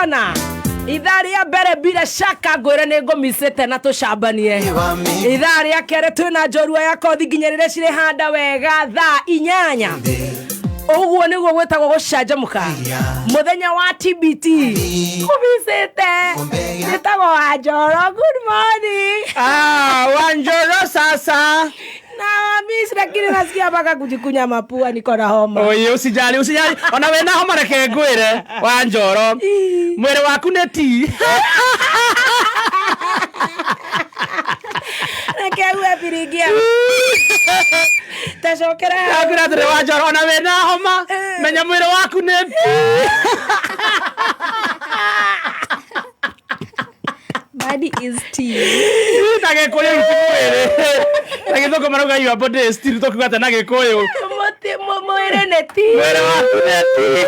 sana. Ithaa rĩa mbere bila shaka ngwĩre nĩ ngũmicĩte na tũcambanie. Ithaa rĩa kerĩ twĩna njorua ya kothi nginya rĩrĩa cirĩhanda wega thaa 8. Ũguo nĩguo gwĩtagwo gũcanjamũka. Mũthenya wa TBT kũmicĩte njĩtagwo Wanjoro. Good morning. Ah, Wanjoro sasa. Na miss, lakini nasikia mpaka kujikunya mapua, niko na homa. Oye, usijali, usijali. Ona wena homa reke ngwire, Wanjoro. Mwĩrĩ waku nĩ tea. Reke uwe biringia. Tacokera. Ndakwĩra atĩrĩ Wanjoro, ona wĩna homa, menya mwĩrĩ waku nĩ tea. Body is tea. Na Gĩkũyũ ti mwĩrĩ. Na Gĩthũngũ marauga your body is tea, tũkiuga atĩa na Gĩkũyũ? Mwĩrĩ nĩ tea. Mwĩrĩ waku nĩ tea.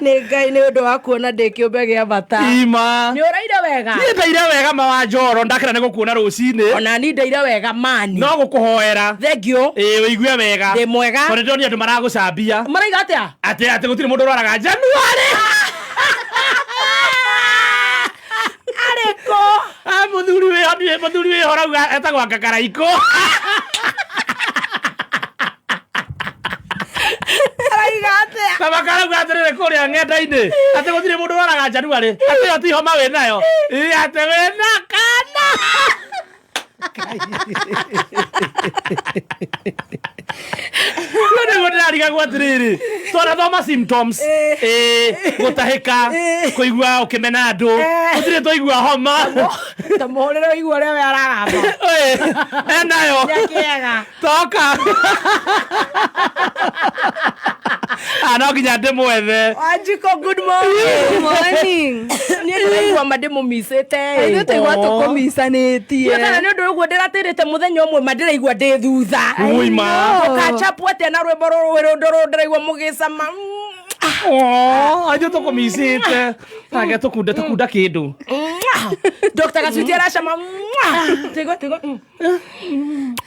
Nĩ Ngai nĩ ũndũ wa kuona ndĩ kĩũmbe gĩa bata. Ima. Nĩ ũraire wega? Niĩ ndaire wega ma Wanjoro, ndakena nĩ gũkuona rũcinĩ. Ona ni ndaire wega mani. No gũkũhoera. Thank you. Ĩĩ ũigue wega. Ndĩ mwega. Tondũ ndĩronire andũ maragũcambia. Maraiga atĩa? Atĩ atĩ gũtirĩ mũndũ ũrwaraga January. Arĩkũ? Ah, mũthuri wĩho ndiũĩ mũthuri wĩho ũrauga etagwo anga Karaikũ. Araiga atĩa? Na makarauga atĩrĩrĩ kũrĩa ng'enda-inĩ atĩ gũtirĩ mũndũ ũrwaraga January. Atĩ ĩyo ti homa wĩnayo. Ĩ atĩ wĩna kana. Rĩu nĩguo ndĩrarigagwo atĩrĩrĩ twanathoma symptoms ĩĩ gũtahĩka kũigua ũkĩmena andũ gũtirĩ twaigua homa. Ta mũhũrĩre ũigua ũrĩa we aragamba. Ĩĩ, enayo. Nĩakĩaga. Toka. Ah, no nginya ndĩmwethe. Wanjiko, good morning. Good morning. Niĩ ndĩraigua ma ndĩmũmicĩte. Ithuĩ twaigua tũkũmicanĩtie. Kana nĩ ũndũ ũguo ndĩratĩrĩte mũthenya ũmwe ma ndĩraigua ndĩ thutha. Ui ma. Ũkachapu atĩa na rwĩmbo rũrũ rũndũ rũrũ ndĩraigua mũgĩcama. Oh, ithuĩ tũkũmicĩte. Tage tũkunde tũkunda kĩndũ. Dr. Gasuti aracama. Tigo tigo.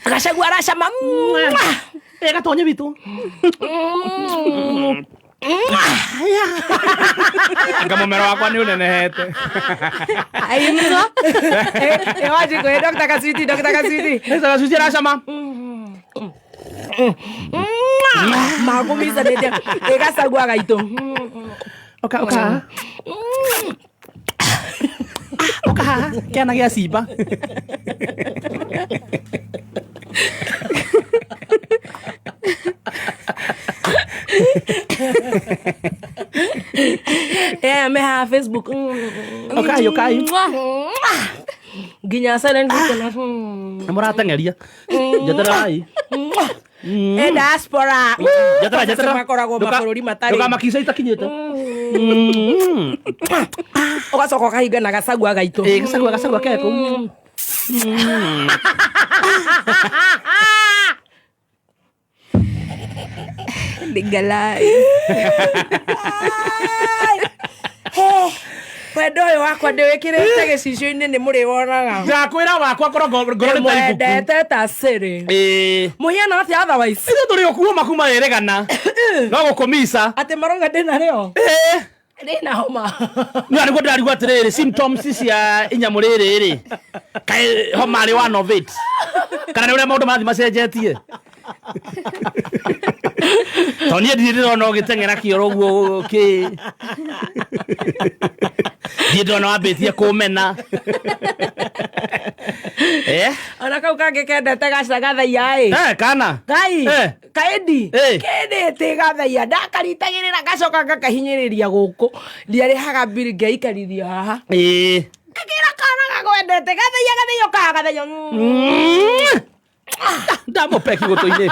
Gachagua aracama. Ĩ gatonye witũ. Anga mũmero wakwa nĩ ũnenehete. Aino. Eh, Wanjiko, eh, Dr. Gasuti, Dr. Gasuti. Ĩ Gasuti aracama. Magũmicanĩtie. Ĩ Gachagua gaitũ. Oka oka. Oka haha kĩana gĩa simba. Eh, me haha Facebook. Okai okai. Nginya silent gũkena. Nĩ mũrateng'eria. Njetererai. Eh, diaspora. Njeterera njeterera. Makoragwo mabũrũri matarĩ. Ndũkamakice itakinyĩte. Ũgacoka ũkahinga na Gachagua gaitũ. Ĩ Gachagua Gachagua ke kũu. Legalize. Wendo ũyũ wakwa ndĩwĩkĩrĩte gĩcicio-inĩ nĩ mũrĩwonaga. Ndakwĩra wakwa ngoro ngoro nĩ ta ibuku. Mwendete ta sĩrĩ. Ĩĩ. Mũhiano atĩa otherwise? Ithuĩ tũrĩ o kuo makuma wĩrĩgana. No gũkũmica. Atĩ marauga ndĩna rĩo? Ĩĩ. Ndĩna homa. No nĩguo ndĩrarigwo atĩrĩrĩ symptoms cia inyamũ rĩrĩ rĩ. Kaĩ homa arĩ one of it. Kana nĩ ũrĩa maũndũ marathiĩ macenjetie. Tondũ niĩ ndirĩ ndĩrona ũgĩteng'era kĩoro ũguo kĩ. Ndirĩ ndĩrona wambĩtie kũmena. Eh? Ona kau kangĩ kendete gaca gathaiya ĩ. Eh, kana? Ngai. Eh. Kaendi. Eh. Kendete gathaiya ndakaritagĩrĩra gacoka gakahinyĩrĩria gũkũ. Ndiarĩhaga mbiri ngeikarithio haha. Ĩĩ. Ngakĩra kana gakwendete gathaiya gathaiya ũkaha gathaiya. Ndamũpeki gũtũ-inĩ.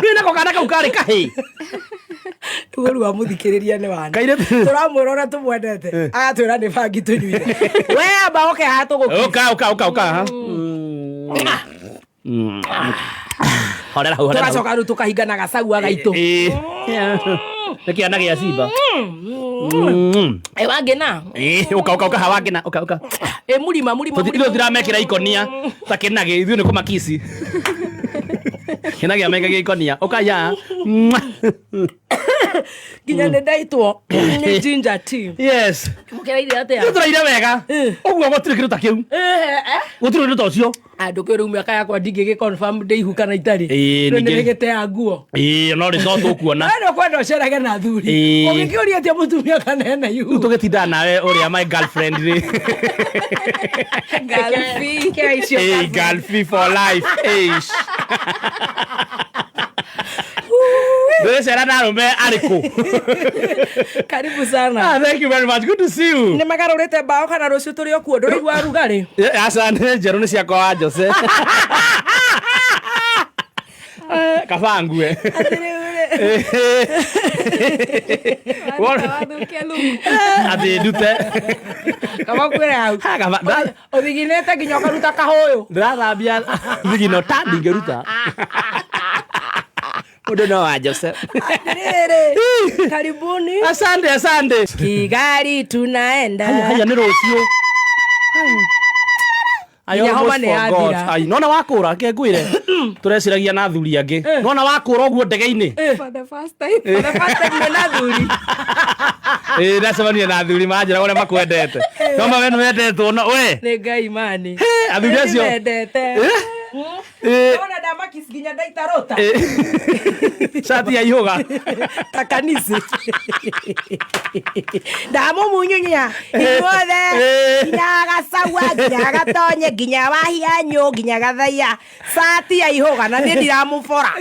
Rĩu nako kana kau karĩ kahĩ. Ũru wa mũthikĩrĩria nĩ wana. Kairĩtu. Tũramwĩra ũrĩa tũmwendete. Agatwĩra nĩ bangi tũnyuire. We amba ũke haha tũgũkiss. Ũka ũka ũka ũka haha. Horera hau horera hau. Tũgacoka rĩu tũkahinga na Gachagua gaitũ. Ĩĩ. Nĩ kĩana gĩa simba. Ĩ wangĩna. Ĩĩ, ũka ũka ũka haha wangĩna ũka ũka. Ĩ mũrima mũrima. Ithuĩ tũtiramekĩra ikonia ta kĩnagĩ ithuĩ nĩ kũmakici. Kĩna gĩa menge gĩkonia ũkaya. Nginya nĩ ndaitwo nĩ ginger tea. Yes. Mũkĩraire atĩa? Tũraire wega ũguo, gũtirĩ kĩndũ ta kĩu, gũtirĩ ũndũ ta ũcio. Andũ kwĩ rĩu mĩaka yakwa ndingĩgĩ confirm ndĩ ihu kana itarĩ. Ĩĩ, Rĩu ningĩ- nĩ gĩtea nguo. Ĩĩ, no rĩ no tũkuona. We nĩ ũkwenda ũcerage na athuri. Ĩĩ. Ũngĩkĩũria atĩa mũtumia kana ena ihu? Rĩu tũgĩtindaga nawe ũrĩa my girlfriend rĩ. Girlfie. Kĩa icio. Hey, girlfriend for life. Eish. Ndũrĩcera na arũme arĩkũ? Karibu sana. Ah, thank you very much. Good to see you. Nĩ magarũrĩte mbaũ kana rũciũ tũrĩ o kuo? Ndũraigua rugarĩ? Aca, nĩ njerũ, nĩ ciakwa wa Jose. Eh, kaba ngue. Wathukia look. Atĩ ndute. Kaba kwĩra hau. Ha, kaba Ũthiginĩte nginya ũkaruta kahũyũ. Ndĩrathambia thigino ta ndingĩruta. Mũndũ no wa Jose. Atĩrĩrĩ, karibuni. Asante, asante. Kigali tunaenda. Haya, haya nĩ rũciũ. I Nginya homa almost nĩ forgot. yathira. Ai, nona wakũra ke ngwĩre tũreciragia na athuri angĩ, nona wakũra ũguo ndege-inĩ. For the first time. For the first time mwĩna athuri. Ĩĩ, ndacemania na athuri manjĩra ũrĩa makwendete, no ma we nĩ wendetwo no we. Nĩ Ngai mani. Hĩ, athuri acio. Nĩndĩmendete. Ĩĩ. Ndona ndamakis nginya ndaitarũta. Ĩĩ. Cati ya ihũga. Ta kanisi ndamũmunyunyia inyuothe, Eh. nginya gacagua, nginya gatonye, nginya wahianyũ, nginya gathaiya cati ya ihũga, na niĩ ndiramũbora.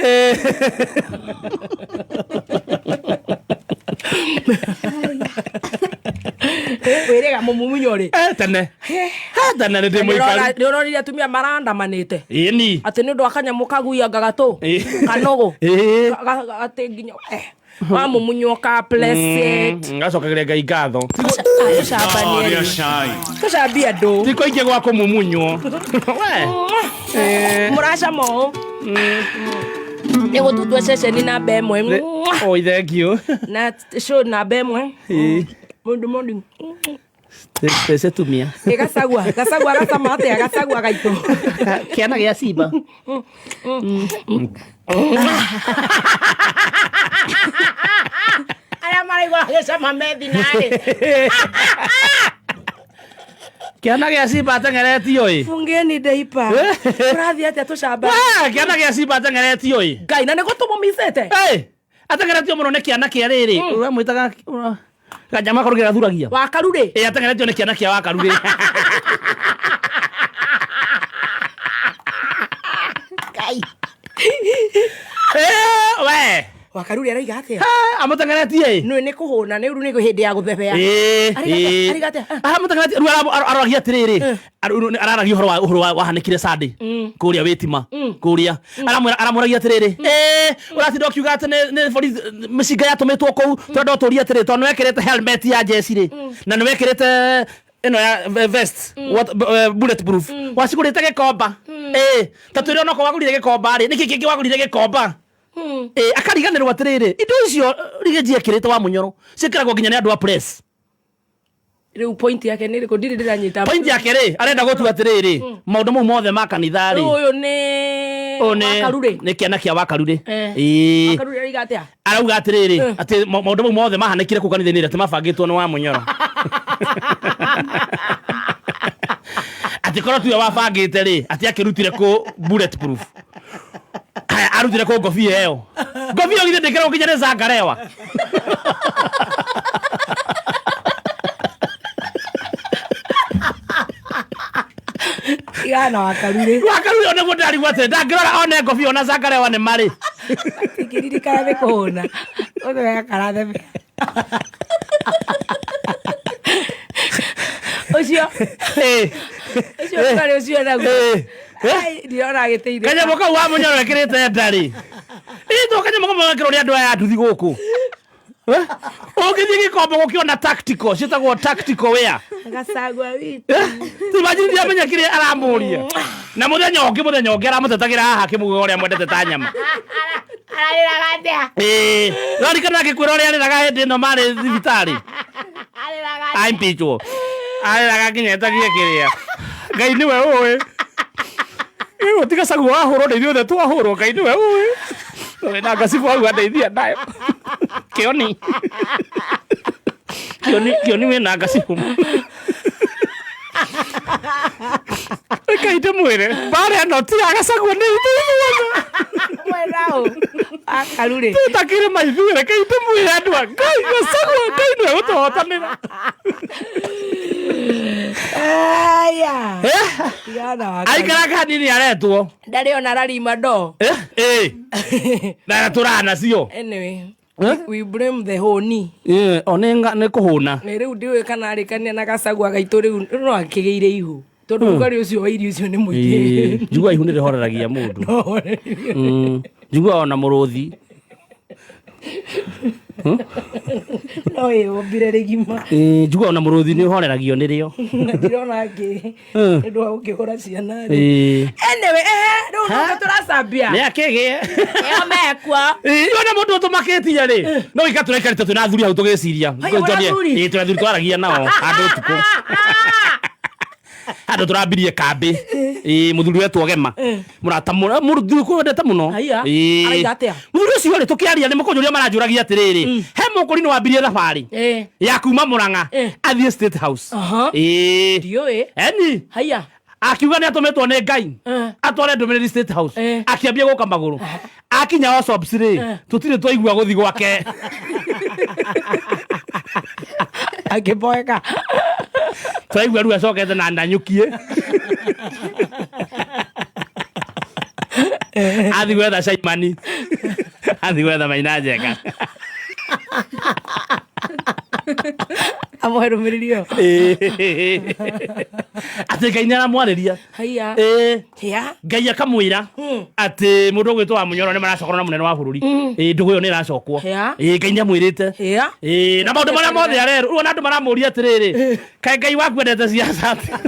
Wĩrĩga mũmumunyo rĩ? Eh, tene. Eh, tene nĩ ndĩ mũikaru. Nĩ ũronire atumia marandamanĩte Ĩni. atĩ nĩ ũndũ wa kanyamũ kaguianga gatũ Ĩĩ. kanũgũ? Ĩĩ. Atĩ nginya wamũmunywo ka blessed. Ngacokagĩria Ngai ngatho. Tũcambanie, tũcambie andũ. Ti kũingĩ gwa kũmumunywo we. Mũracama ũũ nĩ gũtutwo ceceni namba ĩmwe. Oi, thank you. Na show namba ĩmwe. Ĩĩ. Mũndũ mũndũ. Tece tumia. Ĩ gacagua, gacagua gacama atĩa gacagua gaitũ? Kĩana gĩa simba. Arĩa maraigua gĩcama methina-rĩ. Kĩana gĩa simba ateng'eretio ĩ. Bungeni ndeipa ũrathiĩ atĩa tũcamba? Wee, kĩana gĩa simba ateng'eretio ĩ. Ngai, na nĩ gũtũmũmicĩte. Ĩ, ateng'eretio mũno nĩ kĩana kĩa rĩrĩ ũramwĩtaga kanyama karugĩ gathuragia. Wakarurĩ. Ĩ, ateng'eretio nĩ kĩana kĩa wakarurĩ. Ngai. Ĩ, we. Wakarurĩ araiga atĩa? Amũteng'eretie ĩ. Nĩ nĩ kũhũna nĩ rĩu nĩ hĩndĩ ya gũthebea. Ĩ, Ariga ĩ. atĩa? Ariga atĩa? Amũteng'eretie rĩu aroragia atĩrĩrĩ, araragia ũhoro wa ũhoro wahanĩkire Sunday kũrĩa wĩtima kũrĩa, aramũragia atĩrĩrĩ, ĩ ũratinda ũkiuga atĩ nĩ borithi mĩcinga yatũmĩtwo kũu, tũrenda ũtũrie atĩrĩ, tondũ nĩwekĩrĩte helmet ya jeci rĩ, na nĩwekĩrĩte ĩno ya vest bullet proof, wacigũrĩte gĩkomba, ĩ ta twĩre onokorwo wagũrire gĩkomba rĩ, nĩkĩ kĩngĩ wagũrire gĩkomba? Ĩ, akariganĩrwo atĩrĩrĩ, indo icio rigĩnji ekĩrĩte wa mũnyoro ciĩkĩragwo nginya nĩ andũ a press. Rĩu point yake nĩ ĩrĩkũ? Ndirĩ ndĩranyita. Point yake rĩ, arenda gũtua atĩrĩrĩ, maũndũ mau mothe ma kanitha rĩ. Rĩu ũyũ nĩ Ũyũ nĩ Wakarurĩ. Nĩ kĩana kĩa wakarurĩ. Eh. Ĩĩ. Wakarurĩ araiga atĩa? Arauga atĩrĩrĩ, atĩ maũndũ mau mothe mahanĩkire kũu kanitha-inĩ rĩ, atĩ mabangĩtwo nĩ wa mũnyoro, atĩ korwo tiwe wabangĩte rĩ, atĩ akĩrutire kũ bullet proof? Haya, arutire kũ ngobia ĩyo? Ngobia ĩyo githĩ ndĩkĩragwo nginya nĩ zangarewa? Igana wakarurĩ. Wakarurĩ nĩguo ndĩrarigwo atĩrĩ, ndangĩrora one ngobia ona zangarewa nĩ marĩ. Ingĩririkana nĩ kũhũna ũthea karathebea ũcio. Ĩĩ. Ũcio ũtarĩ ũcio naguo. Ĩĩ. Ai, ndirona agĩteithĩka. Kanyamũ kau wa mũnyoro ekĩrĩte ndarĩ ĩtwo kanyamũ kamwe gekĩrwo nĩ andũ aya nduthi gũkũ. Eh? Ũngĩthiĩ gĩkombo gũkĩona tactical, ciĩtagwo tactical wear. Gacagua witũ. Imagine, ndiamenya kĩrĩa aramũria, na mũthenya ũngĩ aramũtetagĩra haha akĩmugaga ũrĩa mwendete ta nyama. Ararĩraga atĩa? Ĩĩ, rarikana akĩkwĩra ũrĩa arĩraga hĩndĩ ĩno marĩ thibitarĩ. Arĩraga. Aimpichwo arĩraga nginya etagie kĩrĩa Ngai nĩwe ũĩ. Ĩyo ti Gachagua wahũrwo nĩ ithuothe twahũrwo Ngai nĩwe ũĩ. Wĩna ngacibũ hau andeithia nayo. Kĩoni. Kĩoni kĩoni wĩna ngacibũ. Reke ndĩmwĩre mbara ĩno ti ya Gachagua nĩ ithuĩ ithuothe. Mwena ũ akarurĩ. Tũtakĩrĩ ma ithuĩ reke ndĩmwĩre andũ a Ngai Gachagua Ngai nĩwe gũtũhotanĩra. Aya. Eh? Tigana wa Ngai. Aikara kanini aretwo. Ndarĩ ona rarima ndo. Eh? Eh. Na tũraha nacio. Anyway, Eh? we blame the honi. Eh, o nĩ nga- nĩ kũhũna. Nĩ rĩu ndiũĩ kana arĩkania na Gachagua gaitũ rĩu no akĩgĩire ihu. Tondũ ũrugarĩ ũcio wa irio icio nĩ mũingĩ. Ĩĩ, njiguaga ihu nĩ rĩhoreragia mũndũ. Njiguaga ona mũrũthi. No ĩũmbire rĩgima. Ĩĩ, njiguaga ona mũrũthi nĩ ũhoreragio nĩrĩo. Na ndirona ngĩ nĩ ũndũ wa gũkĩgũra ciana rĩ. Ĩĩ. Anyway, rĩu nĩkĩo tũracambia. Nĩ akĩgĩe. Ĩyo mekuo. Ĩĩ, ona mũndũ ũtũmakĩtie rĩ no gĩka tũraikarĩte twĩna athuri hau tũgĩciria. Haya, wĩ athuri? Ĩĩ, twĩ athuri twaragia nao handũ ũtukũ. Handũ tũrambirie kambĩ. Ĩĩ, mũthuri wetwo Gema. Mũrata mũthuri kwendete mũno. Haiya, Ĩĩ. arauga atĩa? Mũthuri ũcio rĩ tũkĩaria nĩ mũkũnjũria maranjũragia atĩrĩrĩ he mũkũri nĩ wambirie thabarĩ Ĩĩ. ya kuma Murang'a Eh. athiĩ State House. Aha. Ĩĩ. Ndiũĩ. Eni Haiya. akiuga nä atå mä two nä Ngai Eh. atware ndå mä rä ri State House Eh. akiambia gå ka magå rå akinya Osops rä tå tirä twaigua gå thi gwake Akĩboeka. twaigua rä u acokete na ndanyukie athi gwetha caimani athi gwetha Maina Njenga. Amũhe ndũmĩrĩri ĩyo. Atä Ngai nä aramwarä ria. Haiya. Ya. Ngai akamwĩra atĩ mũndũ ũgwĩtwo wa Mũnyoro nĩ maracokorwo na mũnene wa bũrũri. Ĩĩ, ndũgũ ĩyo nĩ ĩracokwo. Ya. Ĩĩ, Ngai nĩ amwĩrĩte. Ya. Ĩĩ, na maũndũ marĩa mothe arerwo rĩu ona andũ maramũria atĩrĩrĩ kaĩ Ngai waku endete ciaca atĩa?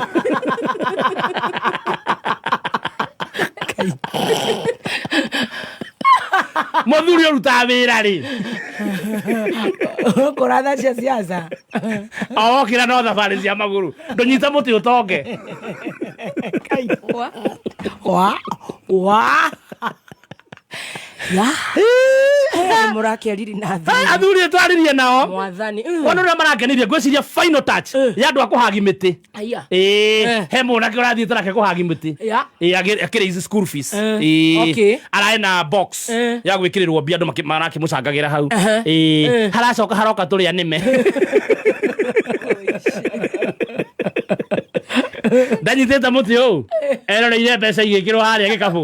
Mũthuri ũrutaga wĩra rĩ Kũratha cia siasa. o wokĩra no thabarĩ cia magũrũ ndũnyita mũtĩ ũtonge. Wa? Wa. Wa. Ya. Mũrakĩariri na athuri. Athuri twarĩrie nao. Mwathani. Ona ũrĩa marakenirie ngwĩciria final touch ya andũ a kũhagi mĩtĩ. Haiya. Ĩĩ, Eh. he mwanake ũrathiĩte nake kũhagi mĩtĩ. Ya. Ĩĩ, akĩrĩ ici school fees. Eh, Ĩĩ, okay. ararĩ na box Eh. ya gwĩkĩrĩrwo mbia andũ marakĩmũcangagĩra hau. Aha. Ĩĩ, Eh. haracoka haroka tũrĩa nĩme. Ndanyitĩte mũtĩ ũũ eroreire mbeca igĩkĩrwo harĩa gĩkabũ.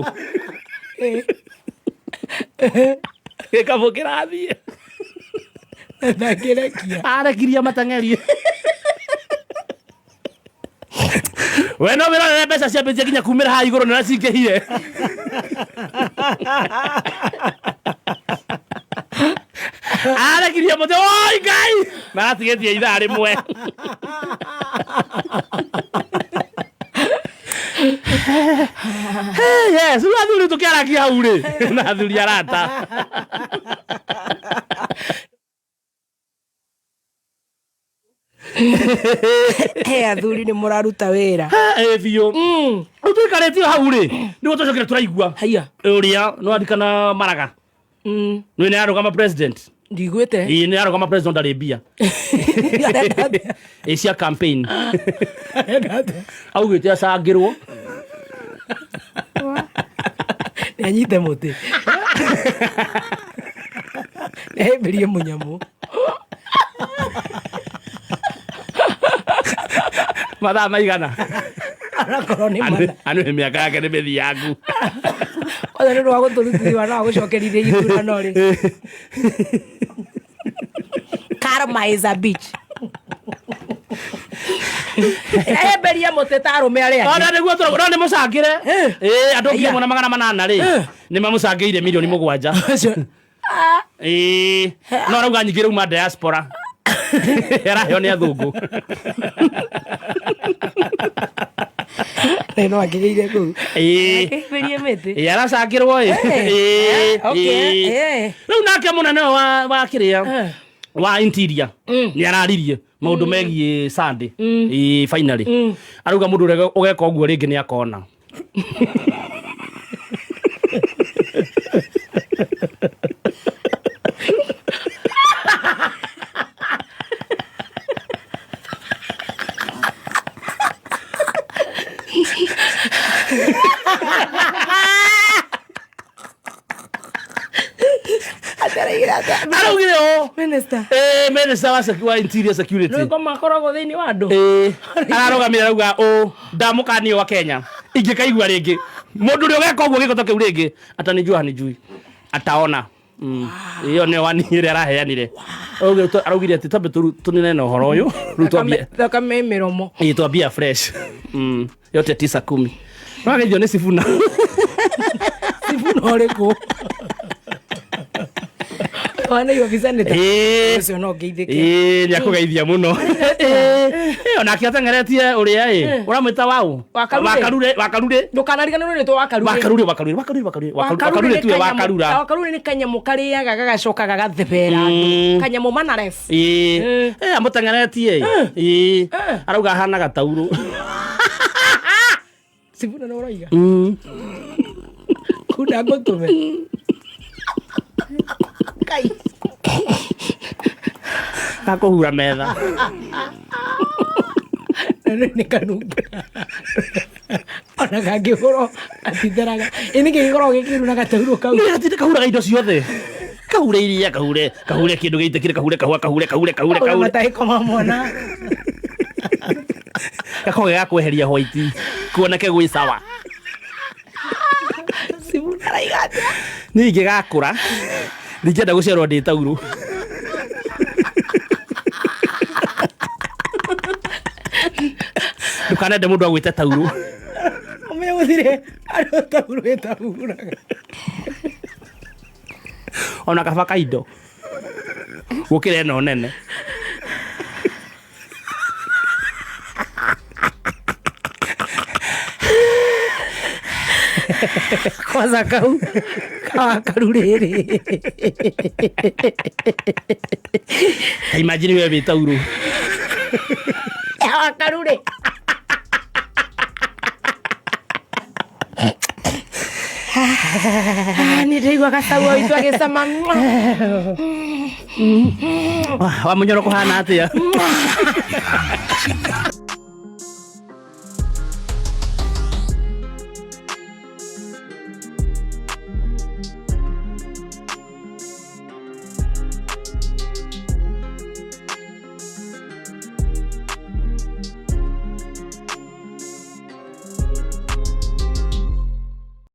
Gĩkabũ kĩrathiĩ. Ndangĩrekia. Arekirie matang'erie. We no wĩrorere mbeca ciambĩtie nginya kumĩra haha igũrũ nĩ cingĩhire. Arekirie mũtĩ oi Ngai maratigĩtie ithaa rĩmwe. Hey, yes, rĩu athuri tũkĩaragia hau rĩ na athuri arata. He athuri nĩ mũraruta wĩra. Ĩ biũ. Rĩu tũikarĩtio hau rĩ nĩguo tũcokire tũraigua Haiya. ũrĩa nĩ warikana Maraga nĩ nĩ arũgama president. Ndiguĩte. Ĩĩ, nĩ arũgama president ndarĩ mbia. Arenda atĩa? Ĩ cia campaign. Arenda atĩa? Augĩte acangĩrwo. Nĩ anyite mũtĩ. Nĩ ahĩmbĩrie mũnyamũ. Mathaa maigana. Anakorwo nĩ mathaa. Anũ mĩaka yake nĩ mĩthiangu. Kwanza nĩ ũndũ wa gũtũrutithia na gũcokerithia ithurano rĩ. Karma is a bitch. Ahĩmbĩrie mũtĩ ta arũme arĩa angĩ. Ona nĩguo tũrauga no nĩ mũcangĩre. Ĩĩ, andũ 1,800 rĩ nĩ mamũcangĩire 7 mirioni. Ĩĩ, no arauga nyingĩ rauma diaspora. Araheo nĩ athũngũ. Nĩ no akĩgĩire kũu. Ĩĩ. Akĩhĩmbĩrie mĩtĩ. Ĩĩ, aracangĩrwo ĩ. Ĩĩ, Okay, ĩĩ. eh. Rĩu nake mũnene wa kĩrĩa wa interior nĩ araririe maũndũ megiĩ Sunday. Ĩĩ, finally. Arauga mũndũ ũrĩa ũgeka ũguo rĩngĩ nĩ akona. Araugire ũũ. Minister. Eh, minister wa interior security. Rwĩmbo makoragwo thĩinĩ wa andũ. Ĩĩ, ararũgamire arauga ũ ndamũkanio wa Kenya ingĩkaigua rĩngĩ mũndũ ũrĩa ũgeka ũguo gĩko ta kĩu rĩngĩ atanijua hanijui ataona. Ĩyo nĩyo wani ĩrĩa araheanire. Araugire atĩ twambe tũnine na ũhoro ũyũ rĩu twambie Thakame mĩromo. Ĩĩ, twambia fresh. Yote tisa kumi no ageithio nĩ Sifuna. Sifuna ũrĩkũ? Wanaigua senator. Ĩĩ. Ũcio no ngeithĩke. Ĩĩ, nĩ akũgeithia mũno. Ĩĩ, onake ateng'eretie ũrĩa ĩ ũramwĩta waũ. Wakarure. Wakarure, wakarure. Ndũkanariganĩrwo rĩtwa Wakarure. Wakarure, wakarure, wakarure, wakarure, wakarure tuwe wakarura. Wakarure nĩ kanyamũ karĩaga gagacoka gagathebera andũ. Kanyamũ manares. Ĩĩ, ĩ amũteng'eretie ĩ arauga ahana gataurũ. Sifuna no ũroiga. Kunda ngũtũme. Kai. Gakũhura metha. Nĩ kanunga. Ona kangĩhũrwo atitheraga. Ĩ nĩkĩ gĩkoragwo gĩkĩru na gataurũ kau? Nĩ gatinde kahuraga indo ciothe. Kahure iria, kahure, kahure kĩndũ gĩitĩkire, kahure kahũa, kahure, kahure, kahure, Kahure kahure. matahĩko ma mwana. Gakoragwo ga kweheria white kuoneke gwĩ sawa. Sifuna araiga atĩa? Niĩ ingĩgakũra ndingĩenda gũciarwo ndĩ taurũ. Ndũkanende mũndũ agwĩte taurũ. Ũmenye gũtirĩ andũ taurũ ĩtahuraga. Ona kaba kaindo gũkĩra ĩno nene. Kwanza kau kawakarurĩrĩ. Ta imagine we wĩ taurũ. Wakarurĩ. Nĩ ndaigua gacau witũ agĩcama. Wa mũnyoro kũhana atĩa?